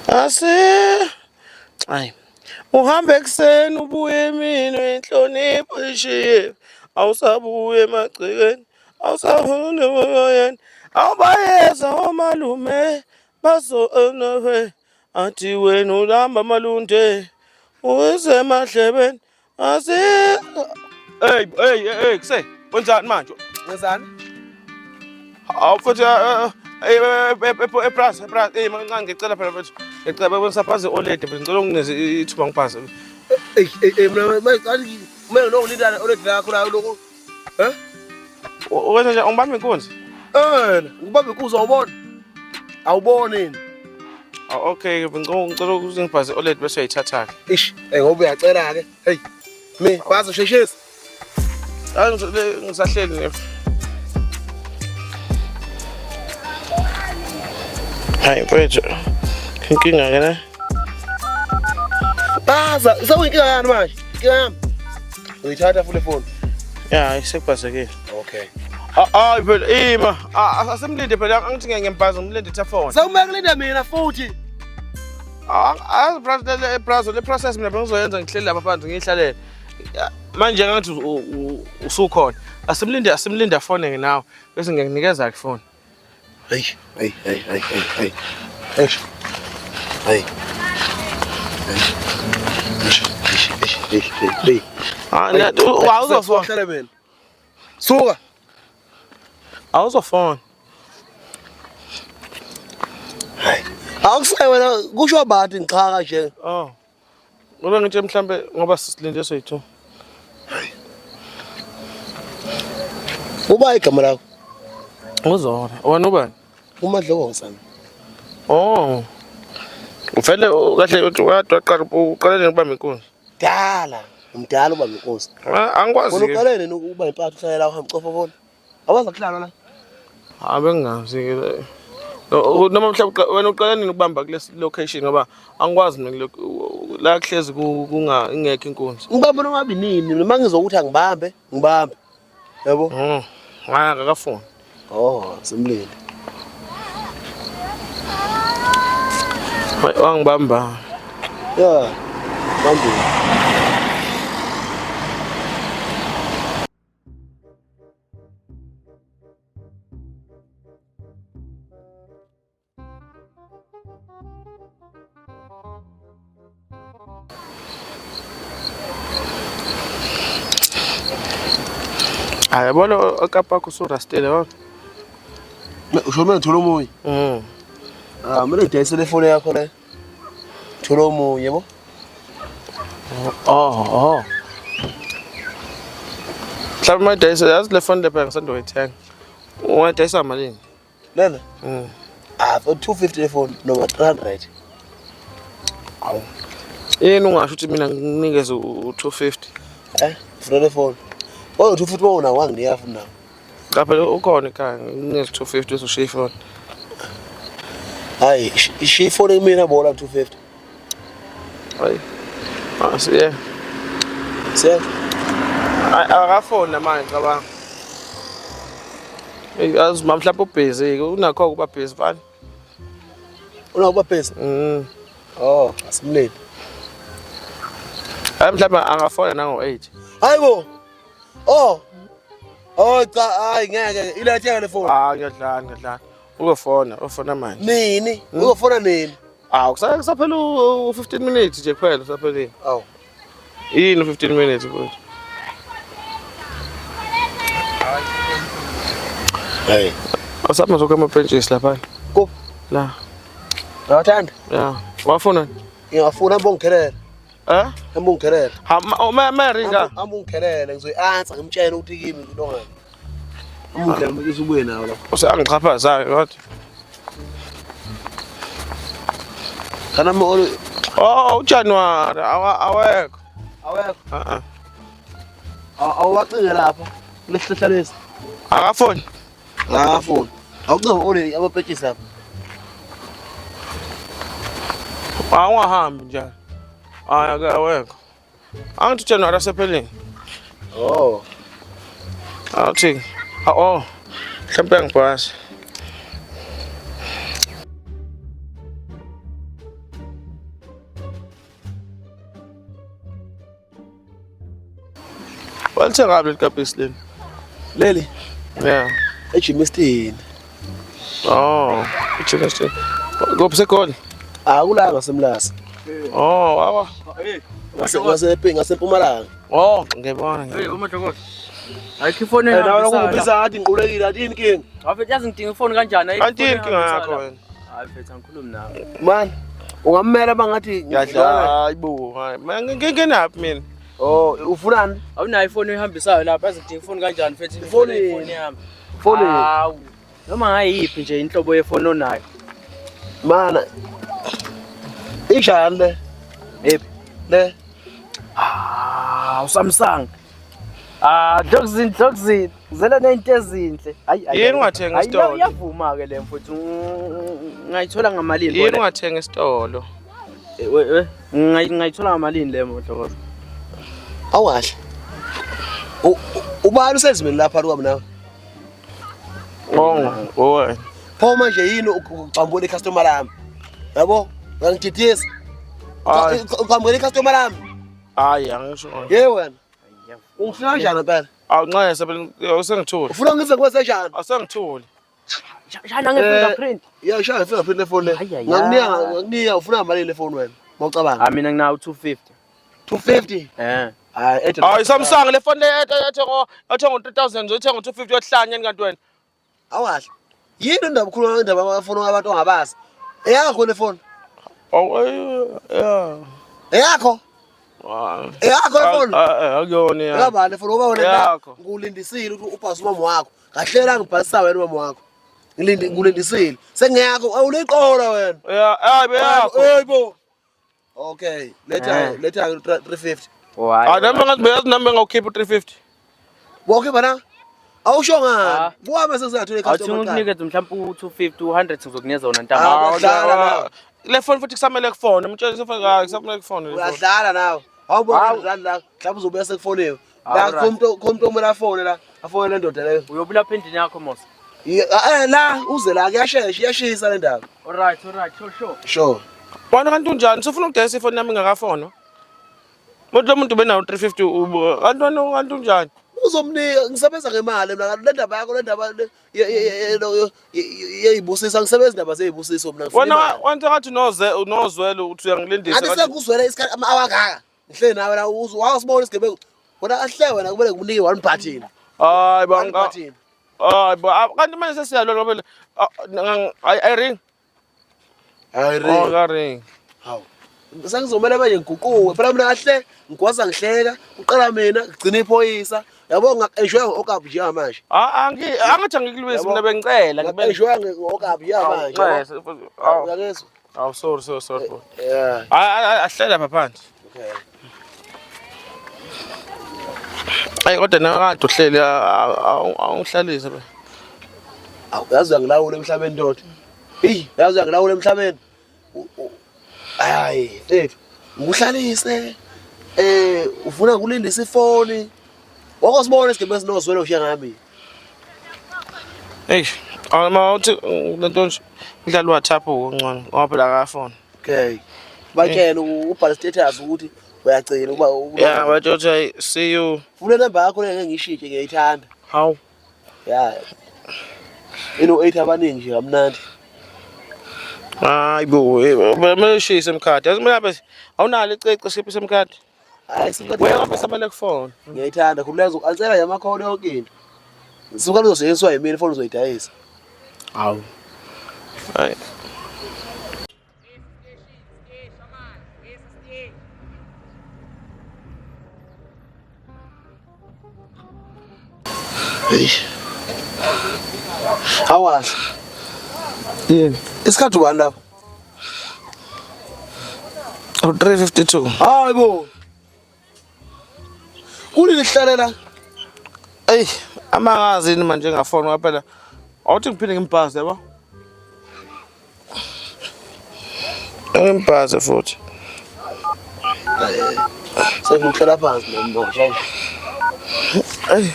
Ase Ay. Uhambe ekuseni ubuye emini inhlonipho ishiye. Awusabuye emagcekeni, awusaholi emoyeni. Awubayeza omalume bazo enowe. Athi wena ulamba amalunde uze emadlebeni. Asi Hey hey hey kuse wenzani manje? Wenzani? Awu mfethu eplaza eplaza eh mancane ngicela phela mfethu. Ngicela bese oledi phela ngicela ungineze ithuba ngibhaze. Ey ey ey mina manje mina nokulinda oledi lakho la lokho. Eh? Wenza nje ungibamba inkunzi? Eh, ngibamba inkunzi awubona? Awuboni yini? Ah, okay, ngicela ukuthi ngibhaze oledi bese uyayithatha-ke. Ish, hey ngoba uyacela ke. Hey. Mi, bazo sheshisa. Hayi ngisahleli nje. Hayi mfethu. Inkinga ke ne? Baza, sewuyinkinga yani manje? Inkinga yami. Uyithatha futhi ifoni. Ya, isekubhazekile. Okay. Hayi phela ima, asemlinde phela angithi ngeke ngiyambhaza ngimlinde ithafoni. Sekumele kulinde mina futhi. Azi brother le brother le process mina bengizoyenza ngihleli lapha phansi ngiyihlalele. Manje ngathi usukhona. Asimlinde asimlinde afone ke nawe bese ngiyakunikeza ke phone. Hey, hey, hey, hey, hey, hey. Eish. Hey. Eish, eish, eish, eish, hey. Ah, awuzofona. Hlala mina. Suka. Awuzofona. Hayi. Awukusayi wena kusho abantu ngichaka nje. Oh. Ngoba ngithi mhlambe ngoba sisilinde soyithu. Uba igama lakho? Uzona. Wena ubani? UMadloko sana. Oh. Uvele kahle waqala uqale nini ukubamba inkunzi? Dala. Umdala ubamba inkunzi. Ah, angikwazi. Wena uqale nini ukuba impatha uhlale la uhamba ucofa bona? Awazi kuhlala la. Ah bengingazi ke. Noma mhlawumbe wena uqale nini ukubamba kule location ngoba angikwazi mina la kuhlezi kunga ingekho inkunzi. Ngibamba noma binini noma ngizokuthi angibambe, ngibambe. Yabo? Hayi akakafuni. Oh, simlinde. Wangibamba. Yeah. Bambile. Hayi yabona okapakho usurastile yona. Usho mina ngithola omunye. Ah, mina ngidayisele ifoni yakho le. Thola omunye yebo. Oh, oh. Mhlawumbe mayidayisa yazi le foni le phela ngisanda kuyithenga. Ungayidayisa malini? Lena? Ah, for 250 le phone noma 300. Awu. Yini ungasho ukuthi mina ngikunikeze u-250? Eh, ufuna le phone. Oh, 250 wona wanginika futhi nawo. Cha phela ukhona ekhaya nginikeze 250 bese ushiya ifoni. Hayi, ishiya ifoni kumina bola 250. Hayi. Ah, siye. Siye. Akafoni namanje cabanga. Hey, yazi mama mhlawumbe ubhizi ke unakho ukuba busy mfana. Unakho ukuba busy? Oh, asimlindi. Hayi mhlawumbe angafona nango 8. Hayibo. Oh. Oh cha, hayi ngeke ilethe le phone. Ah, ngiyadlala, ngiyadlala. Uzofona, uzofona manje. Nini? Uzofona nini? Ah, kusaphela u-15 minutes nje kuphela usaphelile. Awu. Yini u-15 minutes futhi? Hey. Awusaphi zonke amapentshisi lapha. Kuphi? La. Uyawathanda? Ya. Wafuna? Ngiyafuna hamba ungikhelele. Eh? Hamba ungikhelele. Ha, oh, ma ringa. Hamba ungikhelele ngizoyi-answer ngimtshele ukuthi kimi into ngani. Hamba ungikhelele ukuthi ubuye nawo lapha. Usangixhaphaza kodwa. Kana mo Oh, uJanuary awekho. Awekho. Eh. Awuwacinge lapha. Kulesihlahla lesi. Akafoni. Akafoni. Awucinge ole amapetshisi lapha. Awungahambi njalo. Hayi awekho. Angithi uJanuary asephelile. Oh. Awuthi. Oh. Mhlawumbe angibhasi. Walithenga leli kapisi leli? Leli? Yeah. Ejimistini. Oh, ejimistini. Kuphi seGoli? Ah, kula ngasemlazi. Oh, awa. Ngase ngase ngasempumalanga. Oh, ngiyabona. Hey, uMadlokoza. Ayikho ifoni Eh, nawe ehambisana. kubiza ngathi ngiqulekile athi yini inkinga? Wafethu yazi ngidinga ifoni kanjani? Ayikho Kanti yini ifoni inkinga yakho ehambisana. wena? Hayi mfethu angikhulumi nawe. Man, ungammela bangathi Ngiyadla. Hayibo, hayi. Mina ngingenaphi mina? Oh, ufunani? Awunayo ifoni oyihambisayo lapha, yazi ngidinga ifoni kanjani mfethu? Ifoni yini? Ifoni yami. Ifoni yini? Hawu. Noma ngayiphi nje inhlobo yefoni onayo. Mana. Injani le? Yephi? Le. Ah, uSamsung. Ah, Dogzin, Dogzin. Uzela nento ezinhle. Hayi hayi. Yini ungathenga hayi, esitolo? Iyavuma ke le mfethu. Ngayithola ngamalini Yini le? ungathenga esitolo? Eh, we- we, Ngayithola ngamalini le Mdlokoza? Awukahle. Ubani usezimeni lapha kwami nawe? Oh, wena. Pho manje yini ucambula icustomer lami? Yabo? Uyangididisa. Hayi, Ucambula icustomer lami. hayi angisho. Ye wena. Ungifuna kanjani impela? Awunxese phela usengithule. Ufuna ngize ngikwenze njani? Asengithule. Shana nge-fingerprint. Ya shaya fingerprint le phone le. Ayi, ayi, Ngakunika ayi. ngakunika ufuna malini le phone wena? Mawucabanga. Ah, mina nginawo 250. 250. Eh. Hayi, ethi. Hayi Samsung le phone le ethengo ethengo 3000 uyithenga 250 yohlanya kanti wena. Awukahle. Yini indaba ukhuluma ngendaba amafoni abantu ongabazi? Eyakho le phone. Oh, yeah. Eyakho. Eyakho le phone. Akuyona ya. Uyabani le phone ngoba wena Eyakho. ngulindisile ukuthi ubhase umama wakho. Ngahlela ngibhalisa wena umama wakho. Ngilindi ngulindisile. Sengiyakho awuliqola wena. Yeah, hayi beyakho. Hey bo. Okay, letha Eh. letha 350. Oh, hayi. Hayi nami ngathi beyazi nami ngawukhipha 350. Wonke bana. Awusho Ah. ngani? Kuwame sesiyathola Awuthi icustomer card. ngikunikeze mhlawumbe u-250, u-100 ngizokunikeza wona Ah, ntambama. uyadlala nawe. Le phone futhi kusamele kufone, umtshele sefika kusamele kufone. le phone. Uyadlala nawe. Awubona Hawu. udlala la. Mhlawumbe uzobuya sekufoniwe. La Alright. khomuntu khomuntu okumele afone la. Afone le ndoda leyo. Uyobuya lapha endlini yakho mos. La uze la kuyashesha iyashisa le ndaba. Alright, alright, sure, sure. Sure. Wena kanti unjani? Usufuna ukudayisa ifoni yami ingakafona? Umuntu lo muntu benawo 350 kanti wena kanti unjani? Uzomnika ngisebenza ngemali mina le ndaba yakho le ndaba yeyibusisa ngisebenza indaba zeyibusiso mina ngifuna Wena imali. wenza ngathi noze unozwelo uthi uyangilindisa. Ngathi sekuzwele isikhathi ama-hour kangaka. Ngihleli nawe la wawusibona isigebengu. Wena ahle wena kumele ngikunike one button. Hayi One banga. button. Hayi bo kanti manje sesiyalwa ngoba ayi ring. Hayi Oh ka ring. Hawu. Sengizomela manje ngiguquke. Phela mina kahle ngigwaza ngihleka, uqala mina ngigcina iphoyisa. Yabo ngak-enjoy ngo-okapi njengamanje. Ah angi angathi angikulwisi mina bengicela ngibe. Ngak-enjoy ngo-okapi njengamanje. Awu Uyangizwa? awu sorry sorry sorry. bro. Yeah. Hayi ahlela lapha phansi. Okay. Ayi kodwa nawe kade uhleli awungihlalise be. Awu yazi uyangilawula emhlabeni ndoda. Eyi, yazi uyangilawula emhlabeni. Hayi, mfethu, ngikuhlalise. Ufuna kulindisa ifoni. Wakosibona isigebengu esinozwelo njengami. Eish, ama uthi lento nje umdlalo WhatsApp ungcono ngoba phela akafona. Okay. Batshele ubhale status ukuthi uyagcina ukuba Yeah, bathi uthi see you. Funa inamba yakho le ngeke ngiyishintshe ngiyayithanda. How? Ya. Ino 8 abaningi nje kamnandi. Hayi bo, kumele ushise emkhadi. Yazi mina bese awunalo icece siphi semkhadi. Hayi simkhathi. Wena ngoba samele kufona. Ngiyayithanda khululeka uzoku-ansela nje amakhona yonke into. Suka luzosetshenziswa yimina ifoni uzoyidayisa. Hawu. Hayi. Hey. Awazi. Yini? Isikhathi ubani lapha? 352. Hayi bo. Kulini sihlalela? Ey, amangazi yini manje ngafona ngoba phela awuthi ngiphinde ngimbhaze yabo. Ngimbhaze futhi. Sengikuhlela phansi nomosha. Ey,